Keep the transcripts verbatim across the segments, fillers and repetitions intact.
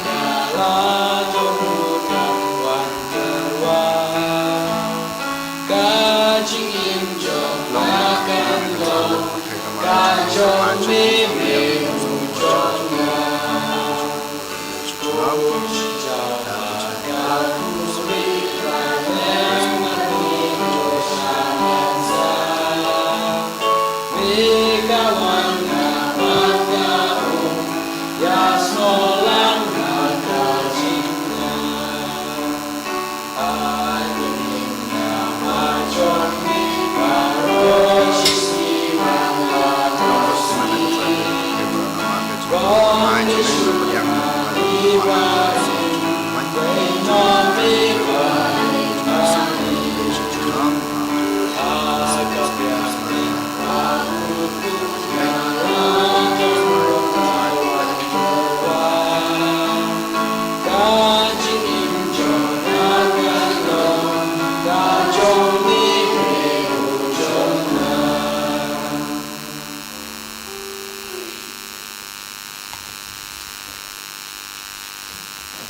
Ka la jong u Trai wan tyrwa, ka jingim jong nga kan long ka jong me, me u jong nga.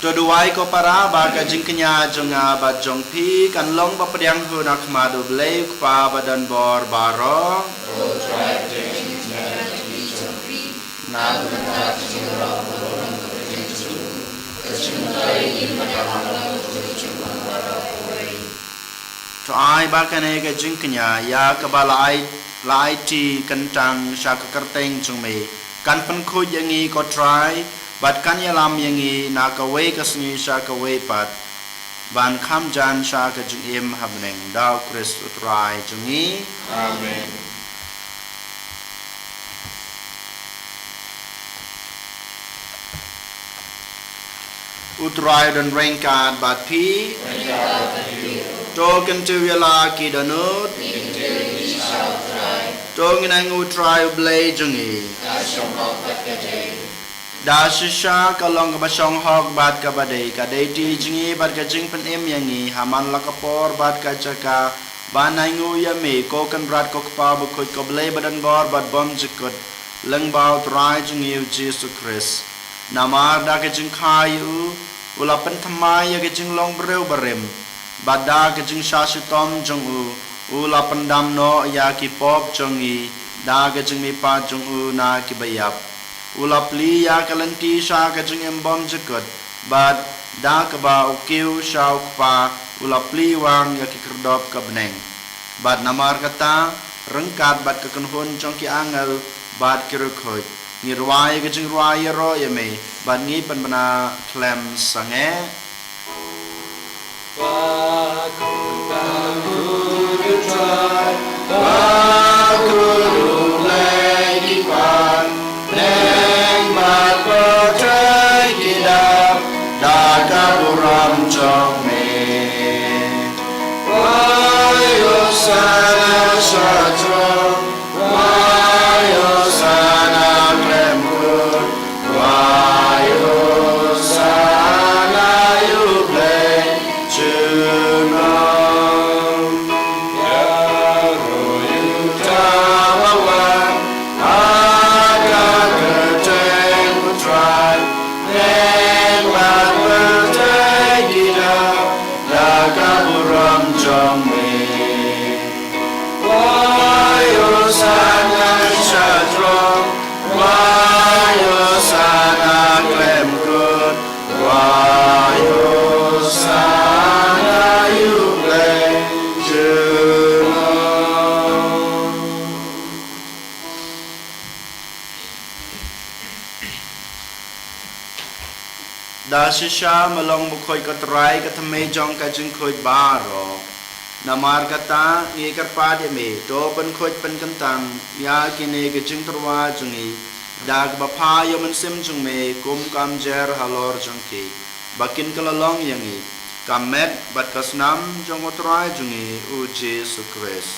To duwai ko para ba ka jingkñia jong nga bad jong phi kan long ba pdiang hun ha khmat U Blei U Kpa ba don bor baroh. To ai ba kane ka jingkñia ïa kaba la ai, la aiti kyntang sha ka kyrteng jong me, kan pynkhuid ïa ngi ko Trai, bad kan ïalam ïa ngi na kawei ka sngi sha kawei pat, ban kham jan sha ka jingim ha bneng. Da U Khrist U Trai jong ngi. Amen. U Trai don ryngkat bad phi. To kyntiew ïa la ki dohnud. To ngin ainguh U Trai U Blei jong ngi. Da shisha ka long kaba shong hok bad kaba dei, ka dei ti jong ngi bad ka jingpynim ïa ngi ha man la ka por bad ka jaka, ban ainguh ïa me, ko Kynrad ko Kpa bakhuid, ko Blei ba don bor bad bymjukut, lyngba U Trai jong ngi U Jisu Khrist. Namar da ka jingkha ïa u, u la pynthymmai ïa ka jinglong briew barim, bad da ka jingshah shitom jong u, u la pyndam noh ïa ki pop jong ngi, da ka jingmihpat jong u na kiba ïap. U la plie ïa ka lynti sha ka jingim bymjukut, bad da kaba u kiew sha U Kpa, u la plie wang ïa ki khyrdop ka bneng. Bad namar kata, ryngkat bad ka kynhun jong ki angel bad ki riewkhuid, ngi rwai ka jingrwai ïaroh ïa me, bad ngi pynbna khlem sangeh. Da ka burom jong me. Wai Hosanna sha throne, wai Hosanna khlem kut, wai Hosanna ïa U Blei junom. Ïaroh ïa uta uba wan ha ka kyrteng U Trai. Neng bad pyrthei ki dap da ka burom jong me. Wai Hosanna sha throne, wai Hosanna khlem kut, wai Hosanna ïa U Blei junom. Da shisha me long bakhuid ko Trai, ka thymmei jong ka jingkhuid baroh. Namar kata ngi kyrpad ïa me, to pynkhuid pynkyntang ïa kine ki jingtyrwa jong ngi da kaba phah ïa U Mynsiem jong me, kum ka mjer halor jong ki, ba kin kylla long ïa ngi ka met bad ka snam jong U Trai jong ngi U Jisu Khrist.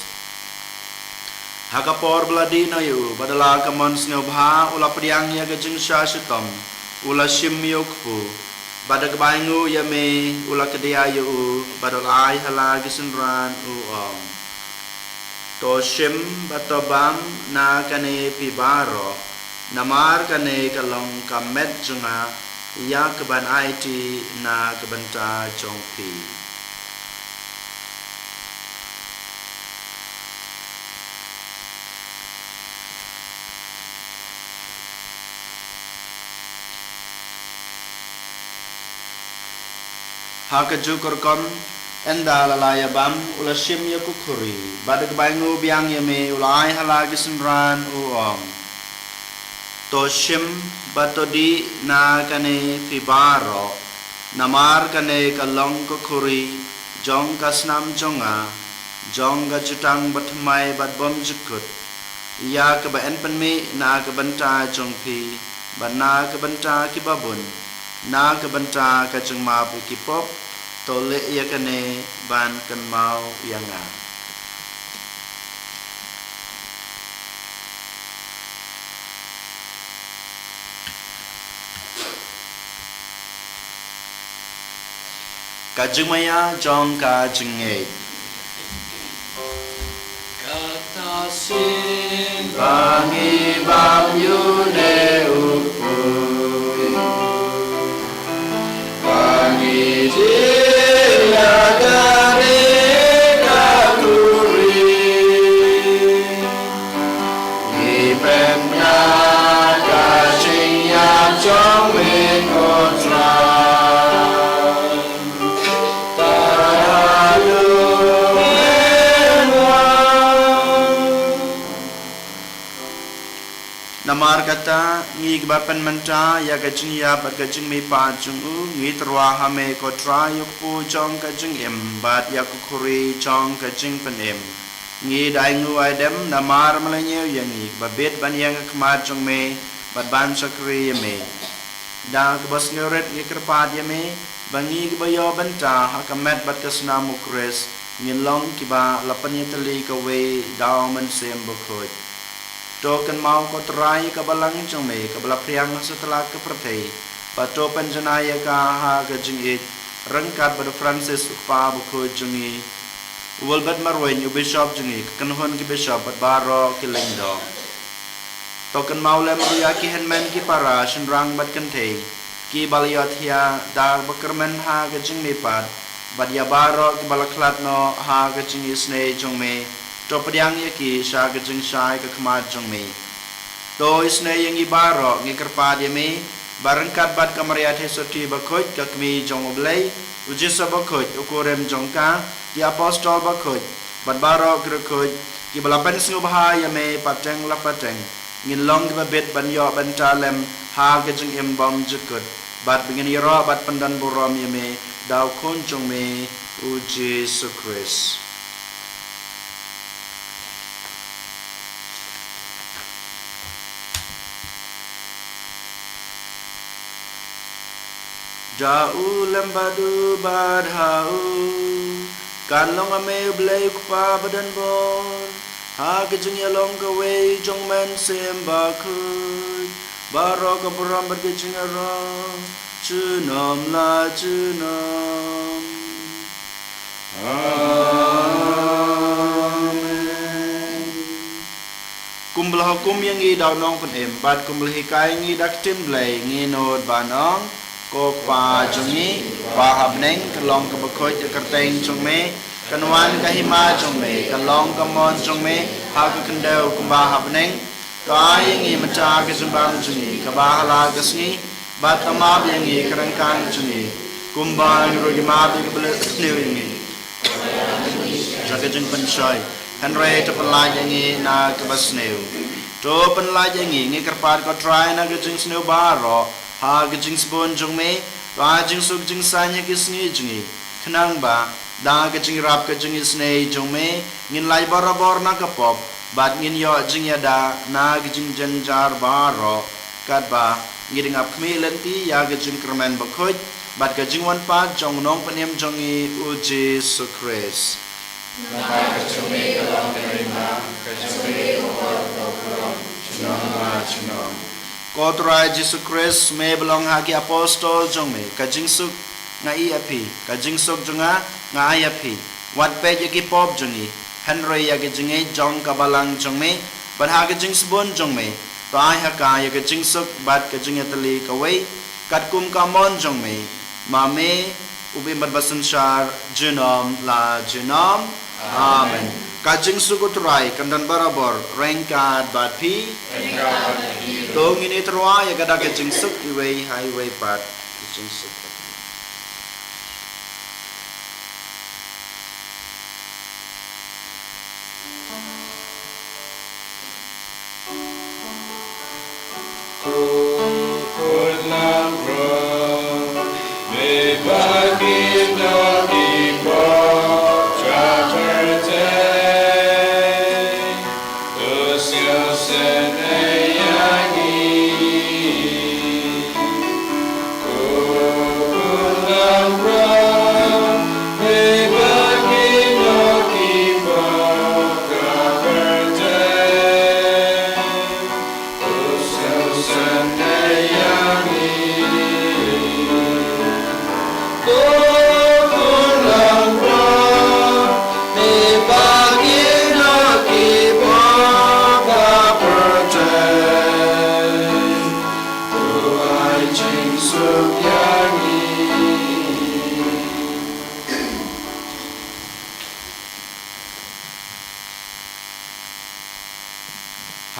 Ha ka por ba la dih noh ïa u, bad da la ka mon sngewbha, u la pdiang ïa ka jingshah shitom, u la shim ïa u kpu, bad da kaba ainguh ïa me, u la kdiah ïa u, bad u la ai ha la ki synran, u ong: To shim bad to bam na kane phi baroh, namar kane ka long ka met jong nga, ïa ka ban aiti na ka bynta jong phi. Ha kajuh ka rukom, ynda la la ïabam, u la shim ïa ka khuri, bad da kaba ainguh biang ïa me, u la ai ha la ki synran, u ong: To shim bad to dih na kane phi baroh, namar kane ka long ka khuri jong ka snam jong nga, jong ka jutang bathymmai bad bymjukut, ïa kaba yn pynmih na ka bynta jong phi bad na ka bynta kiba bun, na ka bynta ka jingmap ïa ki pop. To leh ïa kane ban kynmaw ïa nga. Ka jingmaïa jong ka jingngeit. Kata sien ba ngi bam ïa une u kpu, ba ngi dih ïa kane ka khuri, ngi pynïaid ka jingïap jong me, ko Trai. Namar kata, ngi kiba pynmynta ïa ka jingïap bad ka jingmihpat jong u, ngi tyrwa ha me, ko Trai, ïa u kpu jong ka jingim bad ïa ka khuri jong ka jingpynim. Ngi da ainguh aidem namar me la ñiew ïa ngi, ba bit ban ïeng ha khmat jong me bad ban shakri ïa me. Da kaba sngewrit ngi kyrpad ïa me, ba ngi kiba ïoh bynta ha ka met bad ka snam u Khrist, ngin long kiba la pynïatylli kawei da u Mynsiem Bakhuid. To kynmaw, ko Trai, ka balang jong me kaba la phriang ha satlak ka pyrthei, bad to pynjanai ïa ka ha ka jingïeit, ryngkat bad u Francis u kpa bakhuid jong ngi, u Wilbert Marwein u bishop jong ngi, ka kynhun ki bishop bad baroh ki lyngdoh. To kynmaw lem ruh ïa ki hynmen ki para, shynrang bad kynthei, kiba la ïohthiah da kaba kyrmen ha ka jingmihpat, bad ïa baroh kiba la khlad noh ha ka jingisynei jong me, to pdiang ïa ki sha ka jingshai ka khmat jong me. To isynei ïa ngi baroh, ngi kyrpad ïa me, ba ryngkat bad ka Maria Theisotti bakhuid, ka Kmie jong u Blei, u Joseph bakhuid, u kurim jong ka, ki apostol bakhuid, bad baroh ki riewkhuid kiba la pynsngewbha ïa me pateng la pateng, ngin long kiba bit ban ïoh bynta lem ha ka jingim bymjukut, bad ba ngin ïaroh bad pyndonburom ïa me da u Khun jong me, u Jisu Khrist. Da u lem bad u bad ha u, kan long ha me, u Blei u Kpa badonbor, ha ka jingïalong kawei jong u Mynsiem Bakhuid, baroh ka burom bad ka jingïaroh, junom la junom. Amen. Kumba la hukum ïa ngi da u Nongpynim, bad kumba la hikai ïa ngi da ka ktien Blei, ngin nud ban ong: Ko Kpa jong ngi, ba ha bneng, kan long kaba khuid ïa ka kyrteng jong me, kan wan ka hima jong me, kan long ka mon jong me ha ka khyndew kumba ha bneng. To ai ïa ngi mynta ka jingbam jong ngi kaba ha la ka sngi, bad to map ïa ngi ka ryngkang jong ngi, kumba ngi ruh ngi map ïa kiba leh sniew ïa ngi sha ka jingpynshoi, hynrei to pynlait ïa ngi na kaba sniew. To pynlait ïa ngi, ngi kyrpad, ko Trai, na ka jingsniew baroh, ha ka jingsbun jong me. To ai jingsuk jingsaiñ ha ki sngi jong ngi, khnang ba da ka jingïarap ka jingisynei jong me, ngin lait barabor na ka pop, bad ngin ïoh jingïada na ka jingjynjar baroh, katba ngi dang ap khmih lynti ïa ka jingkyrmen bakhuid bad ka jingwan pat jong u Nongpynim jong ngi, u Jisu Khrist. Namar ka jong me ka long ka ri, ka jong me ka pop, junom la junom. Ko Trai Jisu Khrist, me ba la ong ha ki apostol jong me: Ka jingsuk nga ai ïa phi, ka jingsuk jong nga nga ai ïa phi. Wat peit ïa ki pop jong ngi, hynrei ïa ka jingngeit jong ka balang jong me, bad ha ka jingsbun jong me, to ai ha ka ïa ka jingsuk bad ka jingïatylli kawei, katkum ka mon jong me, ma me u bym bad ba synshar junom la junom. Amen. Ka jingsuk u Trai kan don barabor ryngkat bad phi. To ngin ïatreilang ïa kata ka jingsuk iwei ha iwei pat. Ka jingsuk.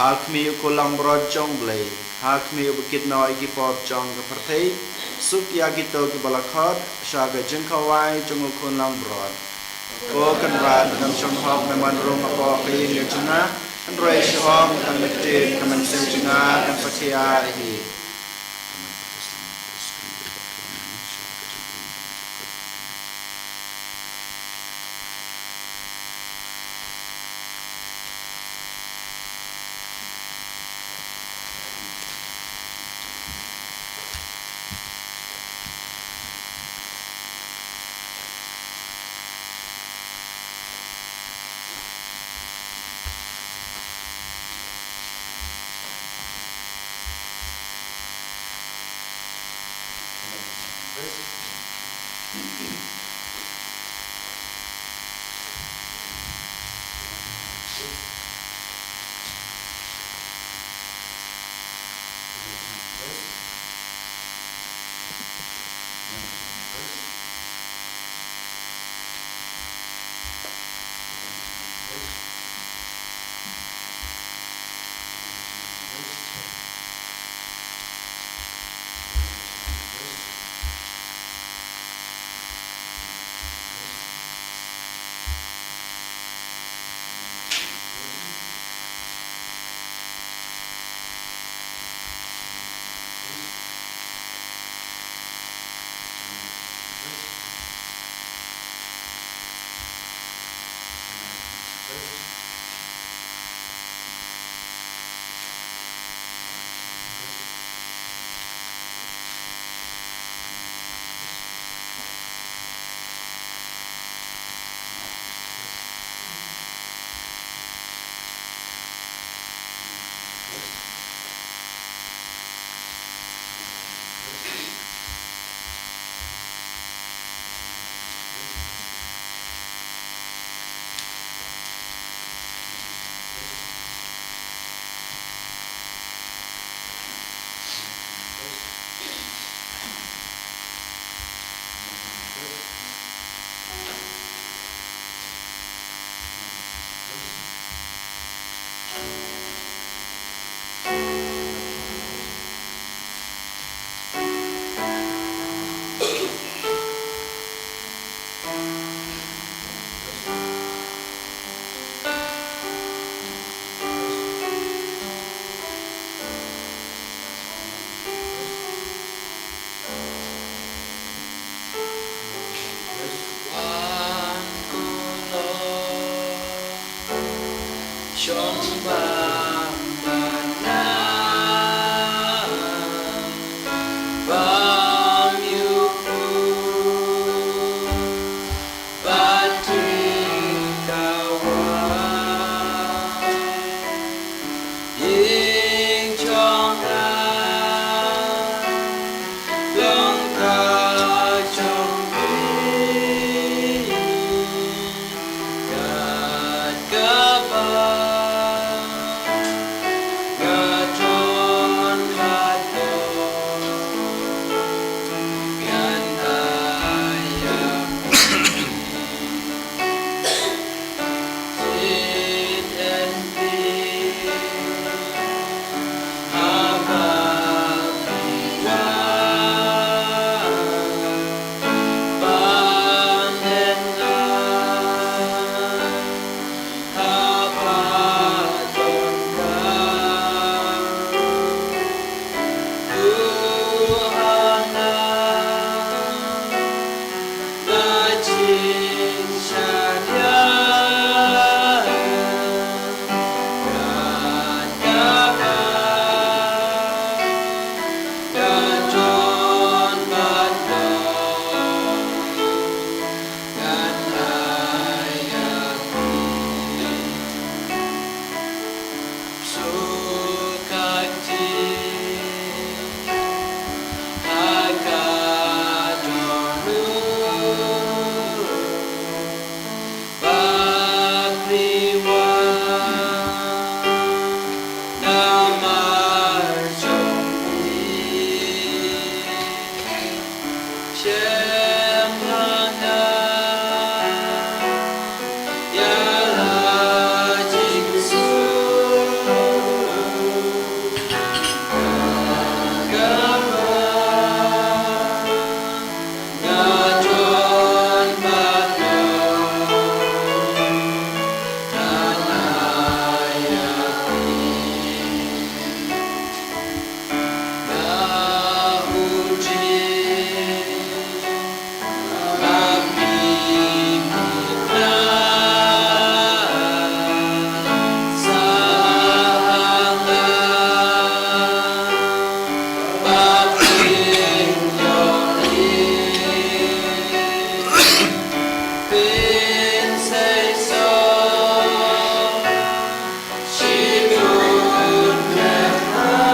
Ha khmih u khun langbrot jong U Blei, ha khmih uba kit noh ïa ki pop jong ka pyrthei, suk ïa kito kiba la khot sha ka jingkhawai jong u khun langbrot. Ko Kynrad, ngam shym hok me ban rung hapoh ka ïing ka jong nga, hynrei shu ong tang ka ktien, ka mynsiem jong nga kan sa khia hi.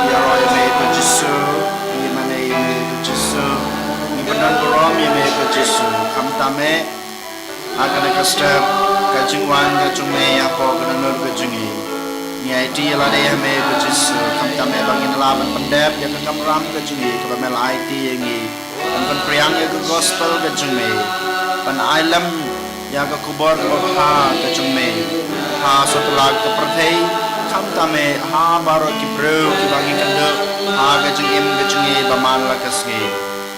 Ïaroh ïa me ko Jisu, ïa me ïa me ko Jisu, ngi pyndonkam burom ïa me ko Jisu, khamtam eh, ha kane ka step, ka jingwan ka jong me hapoh ka dohnud ka jong ngi. Ngi aiti ïa lade ha me ko Jisu, khamtam eh ba ngin lah ban pyndep ïa ka kamram ka jong ngi, kaba me la aiti ïa ngi. Ban pynpriang ïa ka gospel ka jong me. Ban ai lem ïa ka khubor kaba bha ka jong me ha satlak ka pyrthei, khamtam eh ha baroh ki briew kiba ngi kynduh ha ka jingim ka jong ngi ba man la ka sngi.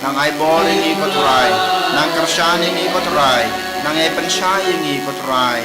Nang ai bor ïa ngi ko Trai, nang kyrshan ïa ngi ko Trai, nang ai pynshai ïa ngi ko Trai.